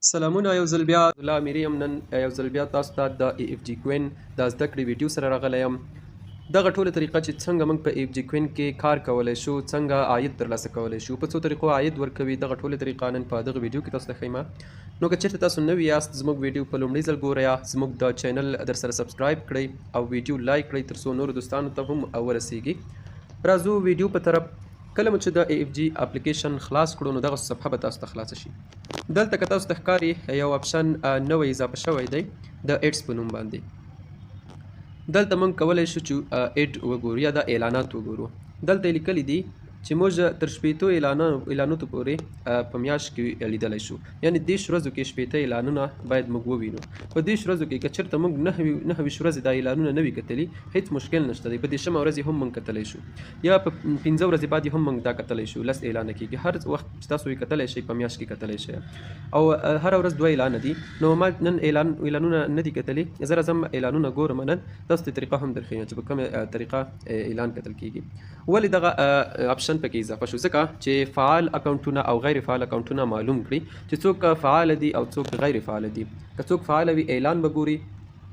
سلامونه یو ځل بیا الله امیری یم. نن یو ځل بیا تاسو ته د ای اف جی کوین د زده کړې ویډیو سره راغلی یم. دغه ټوله طریقه چې څنګه موږ په ای اف جی کوین کې کار کولی شو، څنګه عاید ترلاسه کولی شو، په څو طریقو عاید ورکوي، دغه ټوله طریقه نن په دغه ویډیو کې تاسو ته ښیم. نو که چېرته تاسو نوي یاست، زموږ ویډیو په لومړي ځل ګورئ، زموږ د چینل در سره subscribe کړئ او ویډیو like کړئ تر څو نورو دوستانو ته هم ورسیږي. راځو ویډیو په طرف. کله مو چې د ای اف جی اپلیکیشن خلاص کړو، نو دغه صفحه به تاسو ته خلاصه شي. دلته که تاسو ته ښکاري، یو option نوی اضافه شوی دی د ads په نوم باندې. دلته موږ کولی شو چې ad وګورو یا د اعلانات وګورو. دلته یې لیکلي دي چې موږ تر 60 اعلاناتو پورې په میاشت کې لیدلی شو، یعنی 30 ورځو کې 60 اعلانونه باید موږ ووینو. په 30 ورځو کې که چېرته موږ 29 ورځې دا اعلانونه نه وي کتلي، هیڅ مشکل نشته دی. په 30مه ورځ هم موږ کتلی شو یا په 5 ورځې بعد هم موږ دا کتلی شو. 10 اعلانه کېږي. هر وخت چې تاسو یې کتلی شئ، په میاشت کې کتلی شئ او هره ورځ دوه اعلانه دي. نو ما نن اعلانونه نه دي کتلي، زه راځم اعلانونه ګورم. نن تاسو ته طریقه هم درښیم چې په کومه طریقه اعلان کتل کېږي. ولې دغه option پکې اضافه شو؟ ځکه چې فعال اکاونټونه او غیر فعال اکاونټونه معلوم کړي، چې څوک فعال دي او څوک غیر فعال دي. که څوک فعال وي، اعلان به ګوري،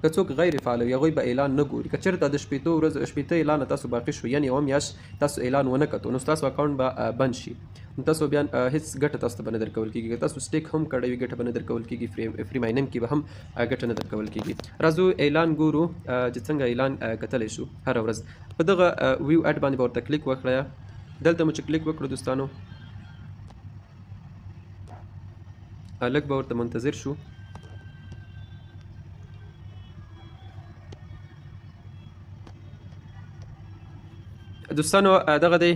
که څوک غیر فعال وي، هغوی به اعلان نه ګوري. که چېرته د 60 ورځو 60 اعلانه تاسو باقي شو، یعنی یوه میاشت تاسو اعلان ونه کتو، نو ستاسو اکاونټ به بند شي. نو تاسو بیا هیڅ ګټه تاسو ته به نه درکول کېږي. که تاسو stake هم کړی وي، ګټه به نه درکول کېږي. Free mining کې به هم ګټه نه درکول کېږي. راځو اعلان ګورو چې څنګه اعلان کتلی شو هره ورځ. په دغه view ad باندې به ورته کلیک وکړئ. دلته مو چې کلیک وکړو دوستانو، لږ به ورته منتظر شو. دوستانو، دغه دی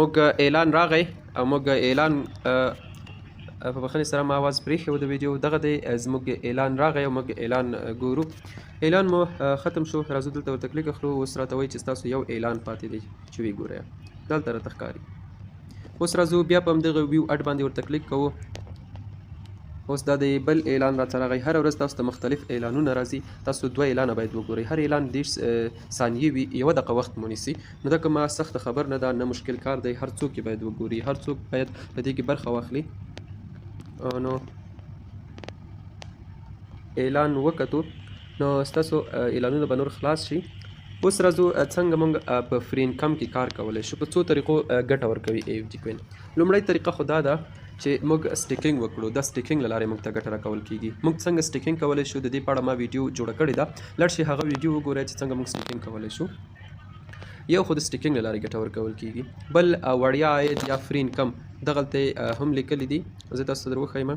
موږ اعلان راغی او موږ اعلان، په بخښنې سره ما اواز پرېښی و د ویډیو. دغه دی زموږ اعلان راغی او موږ اعلان ګورو. اعلان مو ختم شو. راځو دلته ورته کلیک اخلو. اوس راته وایي چې ستاسو یو اعلان پاتې دی چې ویې ګورئ. دلته راته ښکاري. اوس راځو بیا په همدغه view ad باندې ورته کلیک کوو. اوس دا دی بل اعلان راته راغی. هره ورځ تاسو ته مختلف اعلانونه راځي. تاسو دوه اعلانه باید وګورئ. هر اعلان 30 ثانیې وي، یوه دقیقه وخت مو نیسي. نو دا کومه سخته خبر نه ده، نه مشکل کار دی. هر څوک یې باید وګوري، هر څوک باید په دې کې برخه واخلي. نو اعلان وکتو، نو ستاسو اعلانونه به نور خلاص شي. اوس راځو څنګه موږ په free income کې کار کولی شو، په څو طریقو ګټه ورکوي ای اف جی کوین. لومړی طریقه خو دا ده چې موږ staking وکړو. د staking له لارې موږ ته ګټه راکول کېږي. موږ څنګه staking کولی شو، د دې په اړه ما ویډیو جوړه کړې ده. لاړ شئ هغه ویډیو وګورئ چې څنګه موږ staking کولی شو. یو خو د staking له لارې ګټه ورکول کېږي. بل وړیا عاید یا free income دغلته هم لیکلي دي، زه تاسو ته در وښیم.